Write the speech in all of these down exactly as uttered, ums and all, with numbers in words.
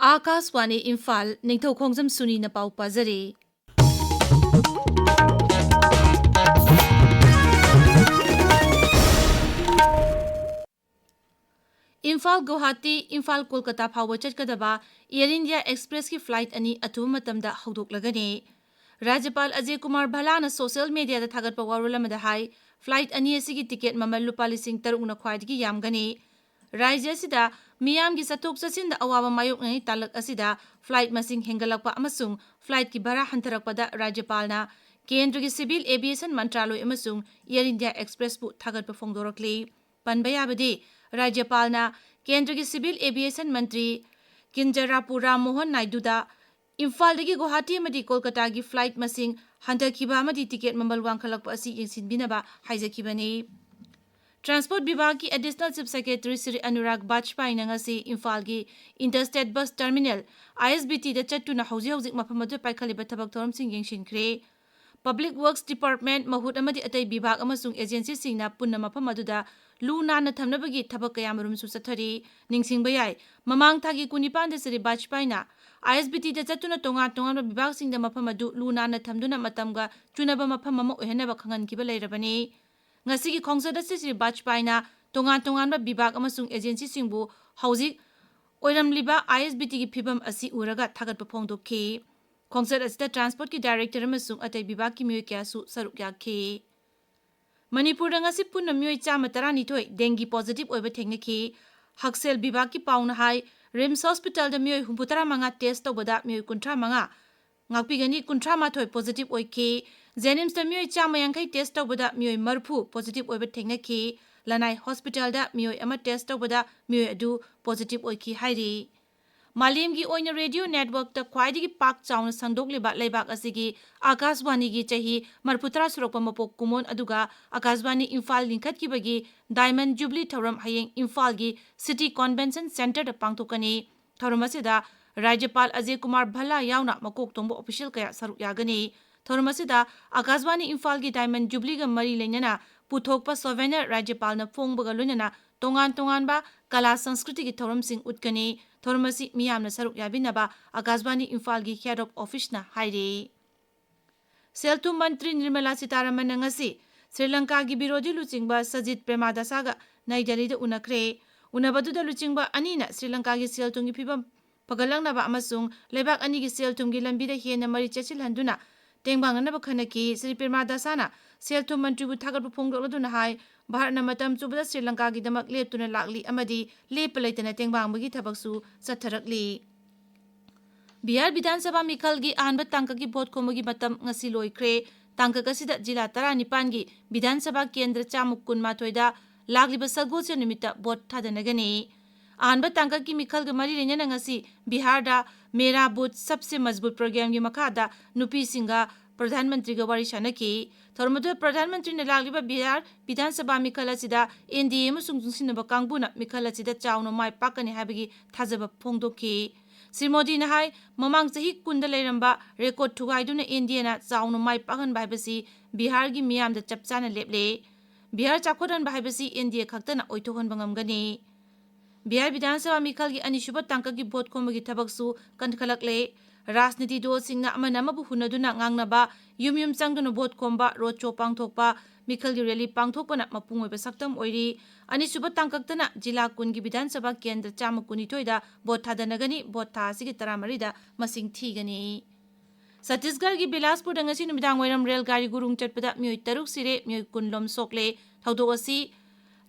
ꯑꯥꯀꯥꯁꯋꯥꯅꯤ ꯏꯝꯐꯥꯜ, ꯅꯤꯡꯊꯧ ꯈꯣꯡꯖꯝ ꯁꯨꯅꯤꯅ ꯄꯥꯎ ꯄꯥꯖꯔꯤ꯫ ꯏꯝꯐꯥꯜ ꯒꯨꯋꯥꯍꯥꯇꯤ, ꯏꯝꯐꯥꯜ ꯀꯣꯜꯀꯇꯥ ꯐꯥꯎꯕ ꯆꯠꯀꯗꯕ Air India Expressꯀꯤ flight ꯑꯅꯤ ꯑꯊꯨꯕ ꯃꯇꯝꯗ ꯍꯧꯗꯣꯛꯂꯒꯅꯤ꯫ ꯔꯥꯖ꯭ꯌꯄꯥꯜ ꯑꯖꯌ ꯀꯨꯃꯥꯔ ꯚꯜꯂꯥꯅ social mediaꯗ ꯊꯥꯒꯠꯄ ꯋꯥꯔꯣꯜ ꯑꯃꯗ ꯍꯥꯏ, flight ꯑꯅꯤ ꯑꯁꯤꯒꯤ ticket ꯃꯃꯜ ꯂꯨꯄꯥ ꯂꯤꯁꯤꯡ ꯇꯔꯨꯛꯅ ꯈ꯭ꯋꯥꯏꯗꯒꯤ ꯌꯥꯝꯒꯅꯤ꯫ ꯔꯥꯖ꯭ꯌ ꯑꯁꯤꯗ ꯃꯤꯌꯥꯝꯒꯤ ꯆꯠꯊꯣꯛ ꯆꯠꯁꯤꯟꯗ ꯑꯋꯥꯕ ꯃꯥꯌꯣꯛꯅꯔꯤ ꯇꯥꯡꯂꯛ ꯑꯁꯤꯗ flight ꯃꯁꯤꯡ ꯍꯦꯟꯒꯠꯂꯛꯄ ꯑꯃꯁꯨꯡ flightꯀꯤ ꯚꯔꯥ ꯍꯟꯊꯔꯛꯄꯗ ꯔꯥꯖ꯭ꯌꯄꯥꯜꯅ ꯀꯦꯟꯗ꯭ꯔꯒꯤ Civil Aviation ꯃꯟꯇ꯭ꯔꯥꯂꯣꯏ ꯑꯃꯁꯨꯡ Air India Expressꯄꯨ ꯊꯥꯒꯠꯄ ꯐꯣꯡꯗꯣꯔꯛꯂꯤ꯫ ꯄꯟꯕ ꯌꯥꯕꯗꯤ, ꯔꯥꯖ꯭ꯌꯄꯥꯜꯅ ꯀꯦꯟꯗ꯭ꯔꯒꯤ Civil Aviation ꯃꯟꯇ꯭ꯔꯤ ꯀꯤꯟꯖꯔꯥꯄꯨ ꯔꯥꯝ ꯃꯣꯍꯟ ꯅꯥꯏꯗꯨꯗ ꯏꯝꯐꯥꯜꯗꯒꯤ ꯒꯨꯋꯥꯍꯥꯇꯤ ꯑꯃꯗꯤ ꯀꯣꯜꯀꯇꯥꯒꯤ flight ꯃꯁꯤꯡ ꯍꯟꯊꯈꯤꯕ ꯑꯃꯗꯤ ticket ꯃꯃꯜ ꯋꯥꯡꯈꯠꯂꯛꯄ ꯑꯁꯤ ꯌꯦꯡꯁꯤꯟꯕꯤꯅꯕ ꯍꯥꯏꯖꯈꯤꯕꯅꯤ꯫ Transport ꯕꯤꯚꯥꯒꯀꯤ Additional Chief Secretary Shri Anurag ꯕꯥꯖꯄꯥꯏꯅ ꯉꯁꯤ ꯏꯝꯐꯥꯜꯒꯤ Interstate Bus Terminal, ISBTꯗ ꯆꯠꯇꯨꯅ ꯍꯧꯖꯤꯛ ꯍꯧꯖꯤꯛ ꯃꯐꯝ ꯑꯗꯨꯗ ꯄꯥꯏꯈꯠꯂꯤꯕ ꯊꯕꯛ ꯊꯧꯔꯝꯁꯤꯡ ꯌꯦꯡꯁꯤꯟꯈ꯭ꯔꯦ꯫ Public Works Department, ꯃꯍꯨꯠ ꯑꯃꯗꯤ ꯑꯇꯩ ꯕꯤꯚꯥꯒ ꯑꯃꯁꯨꯡ agencyꯁꯤꯡꯅ ꯄꯨꯟꯅ ꯃꯐꯝ ꯑꯗꯨꯗ ꯂꯨ ꯅꯥꯟꯅ ꯊꯝꯅꯕꯒꯤ ꯊꯕꯛ ꯀꯌꯥꯃꯔꯨꯝꯁꯨ ꯆꯠꯊꯔꯤ꯫ ꯅꯤꯡꯁꯤꯡꯕ ꯌꯥꯏ, ꯃꯃꯥꯡ ꯊꯥꯒꯤ ꯀꯨꯟꯅꯤꯄꯥꯟꯗ ꯁ꯭ꯔꯤ ꯕꯥꯖꯄꯥꯏꯅ ISBTꯗ ꯆꯠꯇꯨꯅ ꯇꯣꯉꯥꯟ ꯇꯣꯉꯥꯟꯕ ꯕꯤꯚꯥꯒꯁꯤꯡꯗ ꯃꯐꯝ ꯑꯗꯨ ꯂꯨ ꯅꯥꯟꯅ ꯊꯝꯗꯨꯅ ꯃꯇꯝꯒ ꯆꯨꯅꯕ ꯃꯐꯝ ꯑꯃ ꯑꯣꯏꯍꯟꯅꯕ ꯈꯪꯍꯟꯈꯤꯕ ꯂꯩꯔꯕꯅꯤ꯫ ꯉꯁꯤꯒꯤ ꯈꯣꯡꯆꯠ ꯑꯁꯤ ꯁ꯭ꯔꯤ ꯕꯥꯖꯄꯥꯏꯅ ꯇꯣꯉꯥꯟ ꯇꯣꯉꯥꯟꯕ ꯕꯤꯚꯥꯒ ꯑꯃꯁꯨꯡ agencyꯁꯤꯡꯕꯨ ꯍꯧꯖꯤꯛ ꯑꯣꯏꯔꯝꯂꯤꯕ ISBTꯒꯤ ꯐꯤꯚꯝ ꯑꯁꯤ ꯎꯔꯒ ꯊꯥꯒꯠꯄ ꯐꯣꯡꯗꯣꯛꯈꯤ꯫ ꯈꯣꯡꯆꯠ ꯑꯁꯤꯗ transportꯀꯤ director ꯑꯃꯁꯨꯡ ꯑꯇꯩ ꯕꯤꯚꯥꯒꯀꯤ ꯃꯤꯑꯣꯏ ꯀꯌꯥꯁꯨ ꯁꯔꯨꯛ ꯌꯥꯈꯤ꯫ ꯃꯅꯤꯄꯨꯔꯗ ꯉꯁꯤ ꯄꯨꯟꯅ ꯃꯤꯑꯣꯏ ꯆꯥꯝꯃ ꯇꯔꯥꯅꯤꯊꯣꯏ dengue positive ꯑꯣꯏꯕ ꯊꯦꯡꯅꯈꯤ꯫ ꯍꯛꯁꯦꯜ ꯕꯤꯚꯥꯒꯀꯤ ꯄꯥꯎꯅ ꯍꯥꯏ, RIMS hospitalꯗ ꯃꯤꯑꯣꯏ ꯍꯨꯝꯐꯨꯇꯔꯥ ꯃꯉꯥ test ꯇꯧꯕꯗ ꯃꯤꯑꯣꯏ ꯀꯨꯟꯊ꯭ꯔꯥ ꯃꯉꯥ, ꯉꯥꯛꯄꯤꯒꯅꯤ, ꯀꯨꯟꯊ꯭ꯔꯥ ꯃꯥꯊꯣꯏ positive ꯑꯣꯏꯈꯤ꯫ JNIMSꯇ ꯃꯤꯑꯣꯏ ꯆꯥꯝꯃ ꯌꯥꯡꯈꯩ test ꯇꯧꯕꯗ ꯃꯤꯑꯣꯏ ꯃꯔꯤꯐꯨ positive ꯑꯣꯏꯕ ꯊꯦꯡꯅꯈꯤ꯫ ꯂꯅꯥꯏ hospitalꯗ ꯃꯤꯑꯣꯏ ꯑꯃ test ꯇꯧꯕꯗ ꯃꯤꯑꯣꯏ ꯑꯗꯨ positive ꯑꯣꯏꯈꯤ ꯍꯥꯏꯔꯤ꯫ ꯃꯥꯂꯦꯝꯒꯤ ꯑꯣꯏꯅ radio networkꯇ ꯈ꯭ꯋꯥꯏꯗꯒꯤ ꯄꯥꯛ ꯆꯥꯎꯅ ꯁꯟꯗꯣꯛꯂꯤꯕ ꯂꯩꯕꯥꯛ ꯑꯁꯤꯒꯤ ꯑꯥꯀꯥꯁꯕꯥꯅꯤꯒꯤ ꯆꯍꯤ ꯃꯔꯤꯐꯨꯇꯔꯥ ꯁꯨꯔꯛꯄ ꯃꯄꯣꯛ ꯀꯨꯝꯑꯣꯟ ꯑꯗꯨꯒ ꯑꯥꯀꯥꯁꯕꯥꯅꯤ ꯏꯝꯐꯥꯜ ꯂꯤꯡꯈꯠꯈꯤꯕꯒꯤ Diamond Jubilee ꯊꯧꯔꯝ ꯍꯌꯦꯡ ꯏꯝꯐꯥꯜꯒꯤ City Convention Centreꯗ ꯄꯥꯡꯊꯣꯛꯀꯅꯤ꯫ ꯊꯧꯔꯝ ꯑꯁꯤꯗ ꯔꯥꯖ꯭ꯌꯄꯥꯜ ꯑꯖꯌ ꯀꯨꯃꯥꯔ ꯚꯜꯂꯥ ꯌꯥꯎꯅ ꯃꯀꯣꯛ ꯊꯣꯡꯕ official ꯀꯌꯥ ꯁꯔꯨꯛ ꯌꯥꯒꯅꯤ꯫ ꯊꯧꯔꯝ ꯑꯁꯤꯗ ꯑꯥꯀꯥꯁꯕꯥꯅꯤ ꯏꯝꯐꯥꯜꯒꯤ Diamond Jubileeꯒ ꯃꯔꯤ ꯂꯩꯅꯅ ꯄꯨꯊꯣꯛꯄ souvenir ꯔꯥꯖ꯭ꯌꯄꯥꯜꯅ ꯐꯣꯡꯕꯒ ꯂꯣꯏꯅꯅ ꯇꯣꯉꯥꯟ ꯇꯣꯉꯥꯟꯕ ꯀꯂꯥ ꯁꯪꯁꯀ꯭ꯔꯤꯇꯤꯒꯤ ꯊꯧꯔꯝꯁꯤꯡ ꯎꯠꯀꯅꯤ꯫ ꯊꯧꯔꯝ ꯑꯁꯤ ꯃꯤꯌꯥꯝꯅ ꯁꯔꯨꯛ ꯌꯥꯕꯤꯅꯕ ꯑꯥꯀꯥꯁꯕꯥꯅꯤ ꯏꯝꯐꯥꯜꯒꯤ head of officeꯅ ꯍꯥꯏꯔꯤ꯫ ꯁꯦꯜ ꯊꯨꯝ ꯃꯟꯇ꯭ꯔꯤ ꯅꯤꯔꯃꯂꯥ ꯁꯤꯇꯥꯔꯥꯃꯟꯅ ꯉꯁꯤ ꯁ꯭ꯔꯤ ꯂꯪꯀꯥꯒꯤ ꯕꯤꯔꯣꯙꯤ ꯂꯨꯆꯤꯡꯕ ꯁꯖꯤꯠ ꯄ꯭ꯔꯦꯃꯥꯗꯥꯁꯥꯒ ꯅꯩ ꯗꯦꯜꯂꯤꯗ ꯎꯅꯈ꯭ꯔꯦ꯫ ꯎꯅꯕꯗꯨꯗ ꯂꯨꯆꯤꯡꯕ ꯑꯅꯤꯅ ꯁ꯭ꯔꯤ ꯂꯪꯀꯥꯒꯤ ꯁꯦꯜ ꯊꯨꯝꯒꯤ ꯐꯤꯕꯝ ꯐꯒꯠꯂꯛꯅꯕ ꯑꯃꯁꯨꯡ ꯂꯩꯕꯥꯛ ꯑꯅꯤꯒꯤ ꯁꯦꯜ ꯊꯨꯝꯒꯤ ꯂꯝꯕꯤꯗ ꯍꯦꯟꯅ ꯃꯔꯤ ꯆꯦꯠꯁꯤꯜꯍꯟꯗꯨꯅ ꯇꯦꯡꯕꯥꯡꯅꯅꯕ ꯈꯟꯅꯈꯤ꯫ ꯁ꯭ꯔꯤ ꯄ꯭ꯔꯦꯃꯥꯗꯥꯁꯥꯅ ꯁꯦꯜ ꯊꯨꯝ ꯃꯟꯇ꯭ꯔꯤꯕꯨ ꯊꯥꯒꯠꯄ ꯐꯣꯡꯗꯣꯛꯂꯗꯨꯅ ꯍꯥꯏ, ꯚꯥꯔꯠꯅ ꯃꯇꯝ ꯆꯨꯞꯄꯗ ꯁ꯭ꯔꯤ ꯂꯪꯀꯥꯒꯤꯗꯃꯛ ꯂꯦꯞꯇꯨꯅ ꯂꯥꯛꯂꯤ ꯑꯃꯗꯤ ꯂꯦꯞꯄ ꯂꯩꯇꯅ ꯇꯦꯡꯕꯥꯡꯕꯒꯤ ꯊꯕꯛꯁꯨ ꯆꯠꯊꯔꯛꯂꯤ꯫ ꯕꯤꯍꯥꯔ ꯕꯤꯙꯥꯟ ꯁꯚꯥ ꯃꯤꯈꯜꯒꯤ ꯑꯍꯥꯟꯕ ꯇꯥꯡꯀꯛꯀꯤ ꯚꯣꯠ ꯈꯣꯝꯕꯒꯤ ꯃꯇꯝ ꯉꯁꯤ ꯂꯣꯏꯈ꯭ꯔꯦ꯫ ꯇꯥꯡꯀꯛ ꯑꯁꯤꯗ ꯖꯤꯂꯥ ꯇꯔꯥꯅꯤꯄꯥꯟꯒꯤ ꯕꯤꯙꯥꯟ ꯁꯚꯥ ꯀꯦꯟꯗ꯭ꯔ ꯆꯥꯝꯃ ꯀꯨꯟꯃꯥꯊꯣꯏꯗ ꯂꯥꯛꯂꯤꯕ ꯁꯒꯣꯜꯁꯦꯟ ꯅꯨꯃꯤꯠꯇ ꯚꯣꯠ ꯊꯥꯗꯅꯒꯅꯤ꯫ ꯑꯍꯥꯟꯕ ꯇꯥꯡꯀꯛꯀꯤ ꯃꯤꯈꯜꯒ ꯃꯔꯤ ꯂꯩꯅꯅ ꯉꯁꯤ ꯕꯤꯍꯥꯔꯗ ꯃꯦꯔꯥ ꯕꯨꯊ ꯁꯕꯁꯦ ꯃꯖꯕꯨꯠ ꯄ꯭ꯔꯣꯒ꯭ꯔꯥꯝꯒꯤ ꯃꯈꯥꯗ ꯅꯨꯄꯤꯁꯤꯡꯒ ꯄ꯭ꯔꯙꯥꯟ ꯃꯟꯇ꯭ꯔꯤꯒ ꯋꯥꯔꯤ ꯁꯥꯟꯅꯈꯤ꯫ ꯊꯧꯔꯝ ꯑꯗꯨꯗ ꯄ꯭ꯔꯙꯥꯟ ꯃꯟꯇ꯭ꯔꯤꯅ ꯂꯥꯛꯂꯤꯕ ꯕꯤꯍꯥꯔ ꯕꯤꯙꯥꯟ ꯁꯚꯥ ꯃꯤꯈꯜ ꯑꯁꯤꯗ ꯑꯦꯟ ꯗꯤ ꯑꯦ ꯑꯃꯁꯨꯡ ꯆꯨꯡꯁꯤꯟꯅꯕ ꯀꯥꯡꯕꯨꯅ ꯃꯤꯈꯜ ꯑꯁꯤꯗ ꯆꯥꯎꯅ ꯃꯥꯏ ꯄꯥꯛꯀꯅꯤ ꯍꯥꯏꯕꯒꯤ ꯊꯥꯖꯕ ꯐꯣꯡꯗꯣꯛꯈꯤ꯫ ꯁ꯭ꯔꯤ ꯃꯣꯗꯤꯅ ꯍꯥꯏ, ꯃꯃꯥꯡ ꯆꯍꯤ ꯀꯨꯟꯗ ꯂꯩꯔꯝꯕ ꯔꯦꯀꯣꯔꯗ ꯊꯨꯒꯥꯏꯗꯨꯅ ꯑꯦꯟ ꯗꯤ ꯑꯦꯅ ꯆꯥꯎꯅ ꯃꯥꯏ ꯄꯥꯛꯍꯟꯕ ꯍꯥꯏꯕꯁꯤ ꯕꯤꯍꯥꯔꯒꯤ ꯃꯤꯌꯥꯝꯗ ꯆꯞ ꯆꯥꯅ ꯂꯦꯞꯂꯦ꯫ ꯕꯤꯍꯥꯔ ꯆꯥꯎꯈꯠꯍꯟꯕ ꯍꯥꯏꯕꯁꯤ ꯑꯦꯟ ꯗꯤ ꯑꯦ ꯈꯛꯇꯅ ꯑꯣꯏꯊꯣꯛꯍꯟꯕ ꯉꯝꯒꯅꯤ꯫ ꯕꯤꯍꯥꯔ ꯕꯤꯙꯥꯟ ꯁꯚꯥ ꯃꯤꯈꯜꯒꯤ ꯑꯅꯤꯁꯨꯕ ꯇꯥꯡꯀꯛꯀꯤ ꯚꯣꯠ ꯈꯣꯝꯕꯒꯤ ꯊꯕꯛꯁꯨ ꯀꯟꯈꯠꯂꯛꯂꯦ꯫ ꯔꯥꯖꯅꯤꯇꯤ ꯗꯜꯁꯤꯡꯅ ꯑꯃꯅ ꯑꯃꯕꯨ ꯍꯨꯟꯅꯗꯨꯅ ꯉꯥꯡꯅꯕ, ꯌꯨꯝ ꯌꯨꯝ ꯆꯪꯗꯨꯅ ꯚꯣꯠ ꯈꯣꯝꯕ, ꯔꯣꯗ ꯁꯣ ꯄꯥꯡꯊꯣꯛꯄ, ꯃꯤꯈꯜꯒꯤ ꯔꯦꯂꯤ ꯄꯥꯡꯊꯣꯛꯄꯅ ꯃꯄꯨꯡ ꯑꯣꯏꯕ ꯁꯛꯇꯝ ꯑꯣꯏꯔꯤ꯫ ꯑꯅꯤꯁꯨꯕ ꯇꯥꯡꯀꯛꯇꯅ ꯖꯤꯂꯥ ꯀꯨꯟꯒꯤ ꯕꯤꯙꯥꯟ ꯁꯚꯥ ꯀꯦꯟꯗ꯭ꯔ ꯆꯥꯝꯃ ꯀꯨꯟꯅꯤꯊꯣꯏꯗ ꯚꯣꯠ ꯊꯥꯗꯅꯒꯅꯤ꯫ ꯚꯣꯠ ꯊꯥ ꯑꯁꯤꯒꯤ ꯇꯔꯥꯃꯔꯤꯗ ꯃꯁꯤꯡ ꯊꯤꯒꯅꯤ꯫ ꯁꯠꯇꯤꯁꯒꯔꯒꯤ ꯕꯤꯂꯥꯁꯄꯨꯔꯗ ꯉꯁꯤ ꯅꯨꯃꯤꯗꯥꯡ ꯋꯥꯏꯔꯝ ꯔꯦꯜ ꯒꯥꯔꯤ ꯒꯨꯔꯨꯡ ꯆꯠꯄꯗ ꯃꯤꯑꯣꯏ ꯇꯔꯨꯛ ꯁꯤꯔꯦ, ꯃꯤꯑꯣꯏ ꯀꯨꯟ ꯂꯣꯝ ꯁꯣꯛꯂꯦ꯫ ꯊꯧꯗꯣꯛ ꯑꯁꯤ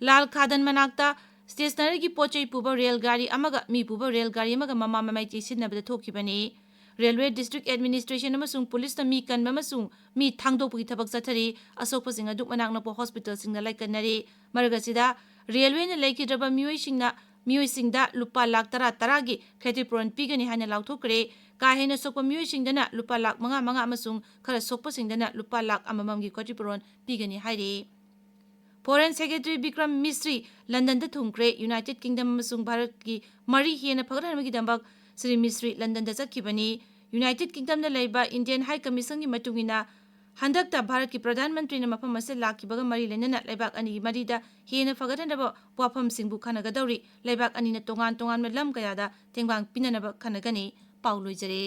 ꯂꯥꯜ ꯈꯥꯗꯟ ꯃꯅꯥꯛꯇ ꯁ꯭ꯇꯦꯁꯅꯔꯤꯒꯤ ꯄꯣꯠ ꯆꯩ ꯄꯨꯕ ꯔꯦꯜ ꯒꯥꯔꯤ ꯑꯃꯒ ꯃꯤ ꯄꯨꯕ ꯔꯦꯜ ꯒꯥꯔꯤ ꯑꯃꯒ ꯃꯃꯥ ꯃꯃꯩ ꯆꯦꯁꯤꯟꯅꯕꯗ ꯊꯣꯛꯈꯤꯕꯅꯤ꯫ ꯔꯦꯜꯋꯦ ꯗꯤꯁꯇ꯭ꯔꯤꯛ ꯑꯦꯗꯃꯤꯅꯤꯁꯇ꯭ꯔꯦꯁꯟ ꯑꯃꯁꯨꯡ ꯄꯨꯂꯤꯁꯅ ꯃꯤ ꯀꯟꯕ ꯑꯃꯁꯨꯡ ꯃꯤ ꯊꯥꯡꯗꯣꯛꯄꯒꯤ ꯊꯕꯛ ꯆꯠꯊꯔꯤ꯫ ꯑꯁꯣꯛꯄꯁꯤꯡ ꯑꯗꯨ ꯃꯅꯥꯛ ꯅꯛꯄ ꯍꯣꯁꯄꯤꯇꯥꯜꯁꯤꯡꯗ ꯂꯥꯏꯀꯠꯅꯔꯤ꯫ ꯃꯔꯛ ꯑꯁꯤꯗ, ꯔꯦꯜꯋꯦꯅ ꯂꯩꯈꯤꯗ꯭ꯔꯕ ꯃꯤꯑꯣꯏꯁꯤꯡꯅ, ꯃꯤꯑꯣꯏꯁꯤꯡꯗ ꯂꯨꯄꯥ ꯂꯥꯈ ꯇꯔꯥ ꯇꯔꯥꯒꯤ ꯈꯦꯇ꯭ꯔꯤꯄꯨꯔꯣꯟ ꯄꯤꯒꯅꯤ ꯍꯥꯏꯅ ꯂꯥꯎꯊꯣꯛꯈ꯭ꯔꯦ꯫ ꯀꯥ ꯍꯦꯟꯅ ꯁꯣꯛꯄ ꯃꯤꯑꯣꯏꯁꯤꯡꯗꯅ ꯂꯨꯄꯥ ꯂꯥꯈ ꯃꯉꯥ ꯃꯉꯥ ꯑꯃꯁꯨꯡ ꯈꯔ ꯁꯣꯛꯄꯁꯤꯡꯗꯅ ꯂꯨꯄꯥ ꯂꯥꯈ ꯑꯃꯃꯝꯒꯤ ꯈꯦꯇ꯭ꯔꯤꯄꯨꯔꯣꯟ ꯄꯤꯒꯅꯤ ꯍꯥꯏꯔꯤ꯫ ꯐꯣꯔꯦꯟ ꯁꯦꯀ꯭ꯔꯦꯇꯔꯤ ꯕꯤꯀ꯭ꯔꯝ ꯃꯤꯁ꯭ꯔꯤ ꯂꯟꯗꯟꯗ ꯊꯨꯡꯈ꯭ꯔꯦ꯫ ꯌꯨꯅꯥꯏꯇꯦꯗ ꯀꯤꯡꯗꯝ ꯑꯃꯁꯨꯡ ꯚꯥꯔꯠꯀꯤ ꯃꯔꯤ ꯍꯦꯟꯅ ꯐꯒꯠꯍꯟꯕꯒꯤꯗꯃꯛ ꯁ꯭ꯔꯤ ꯃꯤꯁ꯭ꯔꯤ ꯂꯟꯗꯟꯗ ꯆꯠꯈꯤꯕꯅꯤ꯫ ꯌꯨꯅꯥꯏꯇꯦꯗ ꯀꯤꯡꯗꯝꯗ ꯂꯩꯕ ꯏꯟꯗꯤꯌꯟ ꯍꯥꯏ ꯀꯃꯤꯁꯟꯒꯤ ꯃꯇꯨꯡ ꯏꯟꯅ, ꯍꯟꯗꯛꯇ ꯚꯥꯔꯠꯀꯤ ꯄ꯭ꯔꯙꯥꯟ ꯃꯟꯇ꯭ꯔꯤꯅ ꯃꯐꯝ ꯑꯁꯤꯗ ꯂꯥꯛꯈꯤꯕꯒ ꯃꯔꯤ ꯂꯩꯅꯅ ꯂꯩꯕꯥꯛ ꯑꯅꯤꯒꯤ ꯃꯔꯤꯗ ꯍꯦꯟꯅ ꯐꯒꯠꯍꯟꯅꯕ ꯋꯥꯐꯝꯁꯤꯡꯕꯨ ꯈꯟꯅꯒꯗꯧꯔꯤ꯫ ꯂꯩꯕꯥꯛ ꯑꯅꯤꯅ ꯇꯣꯉꯥꯟ ꯇꯣꯉꯥꯟꯕ ꯂꯝ ꯀꯌꯥꯗ ꯇꯦꯡꯕꯥꯡ ꯄꯤꯅꯅꯕ ꯈꯟꯅꯒꯅꯤ꯫ ꯄꯥꯎ ꯂꯣꯏꯖꯔꯦ꯫